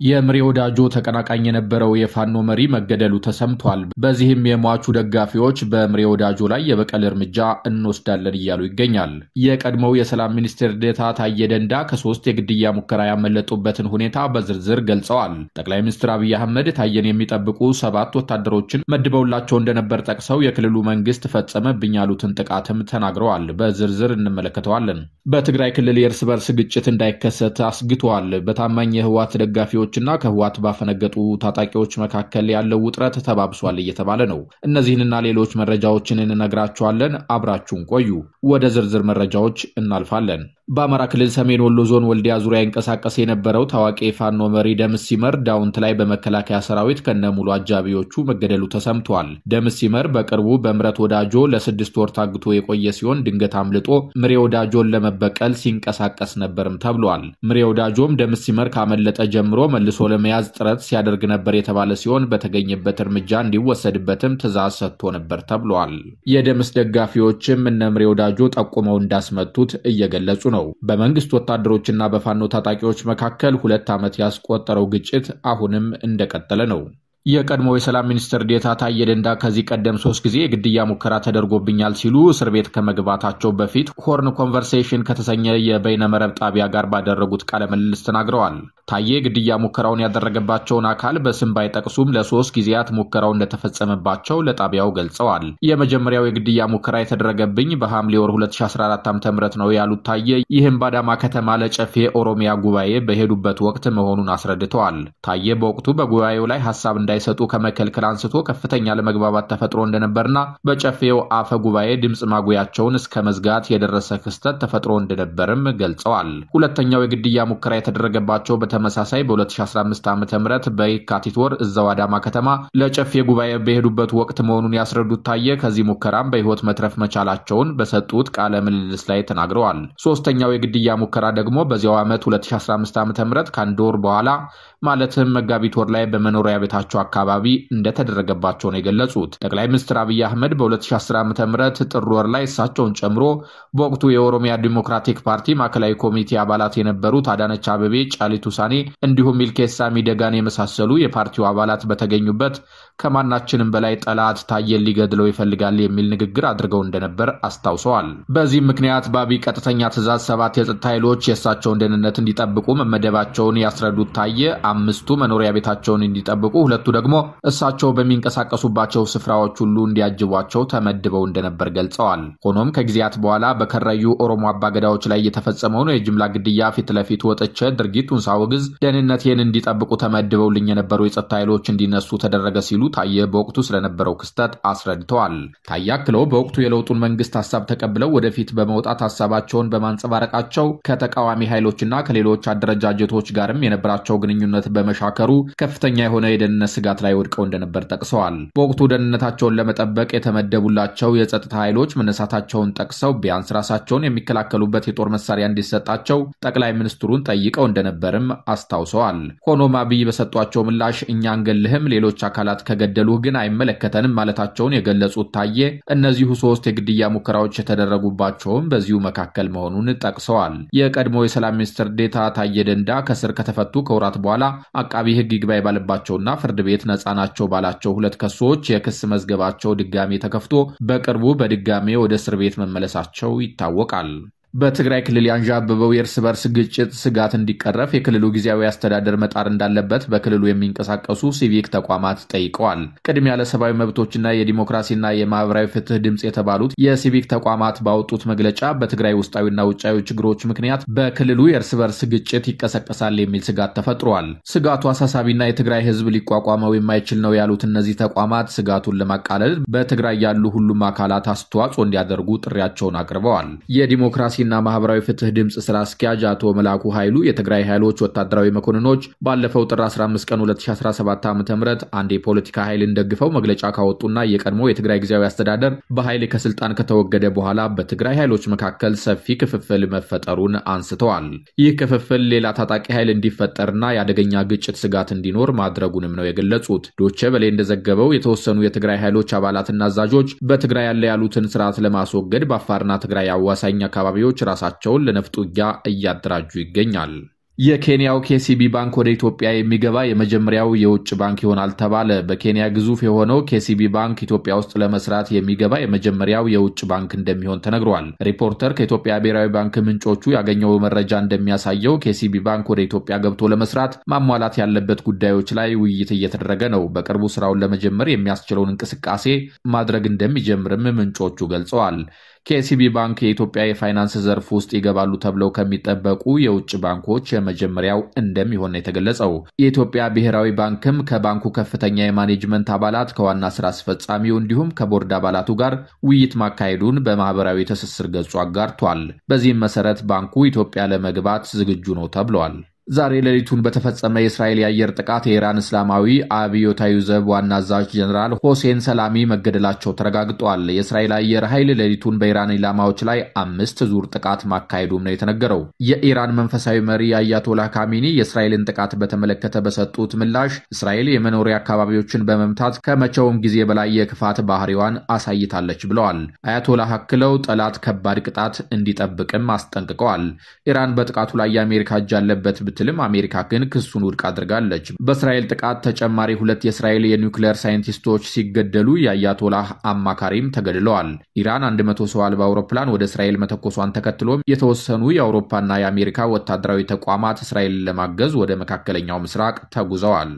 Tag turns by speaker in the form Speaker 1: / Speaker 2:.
Speaker 1: የምሬ ወዳጆ ተቀናቃኝ የነበረው የፋኖ መሪ መገደሉ ተሰምቷል። በዚህም የሟቹ ደጋፊዎች በምሬ ወዳጆ ላይ የበቀል እርምጃ እንወስዳለን እያሉ ይገኛል። የቀድሞው የሰላም ሚኒስትር ዴኤታ ታዬ ደንዳ ከ3 የግድያ ሙከራ ያመለጡበትን ሁኔታ በዝርዝር ገልጸዋል። ጠቅላይ ሚኒስትር አብይ አህመድ ታዬን የሚጠብቁ 7 ወታደሮችን መድበውላቸው እንደነበር ጠቅሰው የክልሉ መንግስት ፈጸመብኝ ያሉትን ጥቃትም ተናግረዋል። በዝርዝር እንመለከተዋለን። በትግራይ ክልል የእርስ በርስ ግጭት እንዳይከሰት አስግቷል። በታማኝ የህወሓት ደጋፊዎችና ከህወሓት ባፈነገጡ ታጣቂዎች መካከል ያለው ውጥረት ተባብሷል እየተባለ ነው። እነዚህንና ሌሎች መረጃዎችን እንነግራችኋለን። አብራችሁን ቆዩ። ወደ ዝርዝር መረጃዎች እናልፋለን። በአማራ ክልል ሰሜን ወሎ ዞን ወልዲያ ዙሪያ ይንቀሳቀስ የነበረው ታዋቂ የፋኖ መሪ ደምስ ሲመር ዳውንት ላይ በመከላከያ ሰራዊት ከነሙሉ አጃቢዎቹ መገደሉ ተሰምቷል። ደምስ ሲመር በቅርቡ በምረት ወዳጆ ለ6 ወር ታግቶ የቆየ ሲሆን ድንገት አምልጦ ምሬ ወዳጆን ለመበቀል ሲንቀሳቀስ ነበርም ተብሏል። ምሬ ወዳጆም ደምስ ሲመር ካመለጠ ጀምሮ መልሶ ለመያዝ ጥረት ሲያደርግ ነበር የተባለ ሲሆን በተገኘበት እርምጃ እንዲወሰድበትም ትዕዛዝ ሰጥቶ ነበር ተብሏል። የደምስ ደጋፊዎችም እነ ምሬ ወዳጆ ጠቁመው እንዳስመቱት እየገለጹ ነው። በመንግስት ወታደሮችና በፋኖ ታጣቂዎች መካከል 2 ዓመት ያስቆጠረው ግጭት አሁንም እንደቀጠለ ነው። የቀድሞው የሰላም ሚኒስትር ዴኤታ ታዬ ደንዳ ከዚህ ቀደም 3 ጊዜ የግድያ ሙከራ ተደርጎብኛል ሲሉ እስር ቤት ከመግባታቸው በፊት ሆርን ኮንቨርሴሽን ከተሰኘ የበይነመረብ ጣቢያ ጋር ባደረጉት ቃለ ምልልስ ተናግረዋል። ታዬ ግድያ ሙከራውን ያደረገባቸውን አካል በስም ባይጠቅሱም ለ3 ጊዜያት ሙከራው እንደተፈጸመባቸው ለጣቢያው ገልጸዋል። የመጀመሪያው የግድያ ሙከራ የተደረገብኝ በሐምሌ ወር 2014 ዓ.ም ነው ያሉት ታዬ ይህም ባዳማ ከተማ ለጨፌ ኦሮሚያ ጉባኤ በሄዱበት ወቅት መሆኑን አስረድተዋል። ታዬ በወቅቱ በጉባኤው ላይ ሐሳብ እንዳይሰጡ ከመከልከል አንስቶ ከፍተኛ ለመግባባት ተፈጥሮ እንደነበርና በጨፌው አፈ ጉባኤ ድምጽ ማጉያቸውን እስከ መዝጋት የደረሰ ክስተት ተፈጥሮ እንደነበርም ገልጸዋል። ሁለተኛው የግድያ ሙከራ የተደረገባቸው በተመሳሳይ በ2015 ዓ.ም በየካቲት ወር እዛው አዳማ ከተማ ለጨፌ ጉባኤ በሄዱበት ወቅት መሆኑን ያስረዱት ታዬ ከዚህ ሙከራም በህይወት መትረፍ መቻላቸውን በሰጡት ቃለ ምልልስ ላይ ተናግረዋል። ሶስተኛው የግድያ ሙከራ ደግሞ በዚያው ዓመት 2015 ዓ.ም ከአንድ ወር በኋላ ማለትም መጋቢት ወር ላይ በመኖሪያ ቤታቸው አካባቢ እንደተደረገባቸው ነው የገለጹት። ጠቅላይ ሚኒስትር አብይ አህመድ በ2010 ዓ.ም ጥር ወር ላይ እሳቸውን ጨምሮ በወቅቱ የኦሮሚያ ዲሞክራቲክ ፓርቲ ማዕከላዊ ኮሚቴ አባላት የነበሩት አዳነች አቤቤ፣ ጫሊቱ ሳኔ እንዲሁም ሚልኬሳ ሚደጋን የመሳሰሉ የፓርቲው አባላት በተገኙበት ከማናችንም በላይ ጠላት ታዬን ሊገድለው ይፈልጋል የሚል ንግግር አድርገው እንደነበር አስታውሰዋል። በዚህ ምክንያት በአብይ ቀጥተኛ ትዕዛዝ 7 የጸጥታ ኃይሎች የእሳቸውን ደህንነት እንዲጠብቁ መመደባቸውን ያስረዱት ታዬ 5ቱ መኖሪያ ቤታቸውን እንዲጠብቁ፣ 2ቱ ደግሞ እሳቸው በሚንቀሳቀሱባቸው ስፍራዎች ሁሉ እንዲያጅቧቸው ተመድበው እንደነበር ገልጸዋል። ሆኖም ከጊዜያት በኋላ በከረዩ ኦሮሞ አባገዳዎች ላይ የተፈጸመውን የጅምላ ግድያ ፊት ለፊት ወጥቼ ድርጊቱን ሳወግዝ ደህንነቴን እንዲጠብቁ ተመድበውልኝ የነበሩ የጸጥታ ኃይሎች እንዲነሱ ተደረገ ሲሉ ታዬ በወቅቱ ስለነበረው ክስተት አስረድተዋል። ታዬ አክለው በወቅቱ የለውጡን መንግስት ሐሳብ ተቀብለው ወደፊት በመውጣት ሐሳባቸውን በማንጸባረቃቸው ከተቃዋሚ ኃይሎችና ከሌሎች አደረጃጀቶች ጋርም የነበራቸው ግንኙነት በመሻከሩ ከፍተኛ የሆነ የደህንነት ስጋት ላይ ወድቀው እንደነበር ጠቅሰዋል። በወቅቱ ደህንነታቸውን ለመጠበቅ የተመደቡላቸው የጸጥታ ኃይሎች መነሳታቸውን ጠቅሰው ቢያንስ ራሳቸውን የሚከላከሉበት የጦር መሳሪያ እንዲሰጣቸው ጠቅላይ ሚኒስትሩን ጠይቀው እንደነበርም አስታውሰዋል። ሆኖም አብይ በሰጧቸው ምላሽ እኛ አንገልህም፣ ሌሎች አካላት ከገደሉህ ግን አይመለከተንም ማለታቸውን የገለጹት ታዬ እነዚሁ 3 የግድያ ሙከራዎች የተደረጉባቸውም በዚሁ መካከል መሆኑን ጠቅሰዋል። የቀድሞ የሰላም ሚኒስትር ዴኤታ ታዬ ደንዳ ከስር ከተፈቱ ከወራት በኋላ አቃቢ ሕግ ይግባኝ ባለባቸውና ፍርድ ቤት ነፃ ናቸው ባላቸው 2 ክሶች የክስ መዝገባቸው ድጋሜ ተከፍቶ በቅርቡ በድጋሜ ወደ እስር ቤት መመለሳቸው ይታወቃል። በትግራይ ክልል ያንዣበበው የእርስ በርስ ግጭት ስጋት እንዲቀረፍ የክልሉ ጊዜያዊ አስተዳደር መጣር እንዳለበት በክልሉ የሚንቀሳቀሱ ሲቪክ ተቋማት ጠይቀዋል። ቅድሚያ ለሰብአዊ መብቶችና የዲሞክራሲና የማህበራዊ ፍትህ ድምጽ የተባሉት የሲቪክ ተቋማት ባወጡት መግለጫ በትግራይ ውስጣዊና ውጫዊ ችግሮች ምክንያት በክልሉ የእርስ በርስ ግጭት ይቀሰቀሳል የሚል ስጋት ተፈጥሯል። ስጋቱ አሳሳቢና የትግራይ ህዝብ ሊቋቋመው የማይችል ነው ያሉት እነዚህ ተቋማት ስጋቱን ለማቃለል በትግራይ ያሉ ሁሉም አካላት አስተዋጽኦ እንዲያደርጉ ጥሪያቸውን አቅርበዋል። የዲሞክራሲ እና ማህበራዊ ፍትህ ድምጽ ስራ አስኪያጅ አቶ መላኩ ኃይሉ የትግራይ ኃይሎች ወታደራዊ መኮንኖች ባለፈው ጥር 15 ቀን 2017 ዓ.ም አንድ የፖለቲካ ኃይልን ደግፈው መግለጫ ካወጡና የቀድሞ የትግራይ ጊዜያዊ አስተዳደር በኃይል ከስልጣን ከተወገደ በኋላ በትግራይ ኃይሎች መካከል ሰፊ ክፍፍል መፈጠሩን አንስተዋል። ይህ ክፍፍል ሌላ ታጣቂ ኃይል እንዲፈጠርና የአደገኛ ግጭት ስጋት እንዲኖር ማድረጉንም ነው የገለጹት። ዶቼ ቬለ እንደዘገበው የተወሰኑ የትግራይ ኃይሎች አባላትና አዛዦች በትግራይ ያለ ያሉትን ስርዓት ለማስወገድ በአፋርና ትግራይ አዋሳኝ አካባቢዎች ራሳቸውን ለነፍጥ ውጊያ እያደራጁ ይገኛል። የኬንያው ኬሲቢ ባንክ ወደ ኢትዮጵያ የሚገባ የመጀመሪያው የውጭ ባንክ ይሆናል ተባለ። በኬንያ ግዙፍ የሆነው ኬሲቢ ባንክ ኢትዮጵያ ውስጥ ለመስራት የሚገባ የመጀመሪያው የውጭ ባንክ እንደሚሆን ተነግሯል። ሪፖርተር ከኢትዮጵያ ብሔራዊ ባንክ ምንጮቹ ያገኘው መረጃ እንደሚያሳየው ኬሲቢ ባንክ ወደ ኢትዮጵያ ገብቶ ለመስራት ማሟላት ያለበት ጉዳዮች ላይ ውይይት እየተደረገ ነው። በቅርቡ ስራውን ለመጀመር የሚያስችለውን እንቅስቃሴ ማድረግ እንደሚጀምርም ምንጮቹ ገልጸዋል። ኬሲቢ ባንክ የኢትዮጵያ የፋይናንስ ዘርፍ ውስጥ ይገባሉ ተብለው ከሚጠበቁ የውጭ ባንኮች የመጀመሪያው እንደሚሆን ነው የተገለጸው። የኢትዮጵያ ብሔራዊ ባንክም ከባንኩ ከፍተኛ የማኔጅመንት አባላት፣ ከዋና ስራ አስፈጻሚው እንዲሁም ከቦርድ አባላቱ ጋር ውይይት ማካሄዱን በማህበራዊ ትስስር ገጹ አጋርቷል። በዚህም መሰረት ባንኩ ኢትዮጵያ ለመግባት ዝግጁ ነው ተብሏል። ዛሬ ሌሊቱን በተፈጸመ የእስራኤል የአየር ጥቃት የኢራን እስላማዊ አብዮታዊ ዘብ ዋና አዛዥ ጀኔራል ሆሴን ሰላሚ መገደላቸው ተረጋግጧል። የእስራኤል አየር ኃይል ሌሊቱን በኢራን ኢላማዎች ላይ 5 ዙር ጥቃት ማካሄዱም ነው የተነገረው። የኢራን መንፈሳዊ መሪ አያቶላህ ካሚኒ የእስራኤልን ጥቃት በተመለከተ በሰጡት ምላሽ እስራኤል የመኖሪያ አካባቢዎችን በመምታት ከመቼውም ጊዜ በላይ የክፋት ባህሪዋን አሳይታለች ብለዋል። አያቶላህ አክለው ጠላት ከባድ ቅጣት እንዲጠብቅም አስጠንቅቀዋል። ኢራን በጥቃቱ ላይ የአሜሪካ እጅ አለበት ብትልም አሜሪካ ግን ክሱን ውድቅ አድርጋለች። በእስራኤል ጥቃት ተጨማሪ 2 የእስራኤል የኒውክሌር ሳይንቲስቶች ሲገደሉ የአያቶላህ አማካሪም ተገድለዋል። ኢራን 100 ሰው አልባ አውሮፕላን ወደ እስራኤል መተኮሷን ተከትሎም የተወሰኑ የአውሮፓና የአሜሪካ ወታደራዊ ተቋማት እስራኤልን ለማገዝ ወደ መካከለኛው ምስራቅ ተጉዘዋል።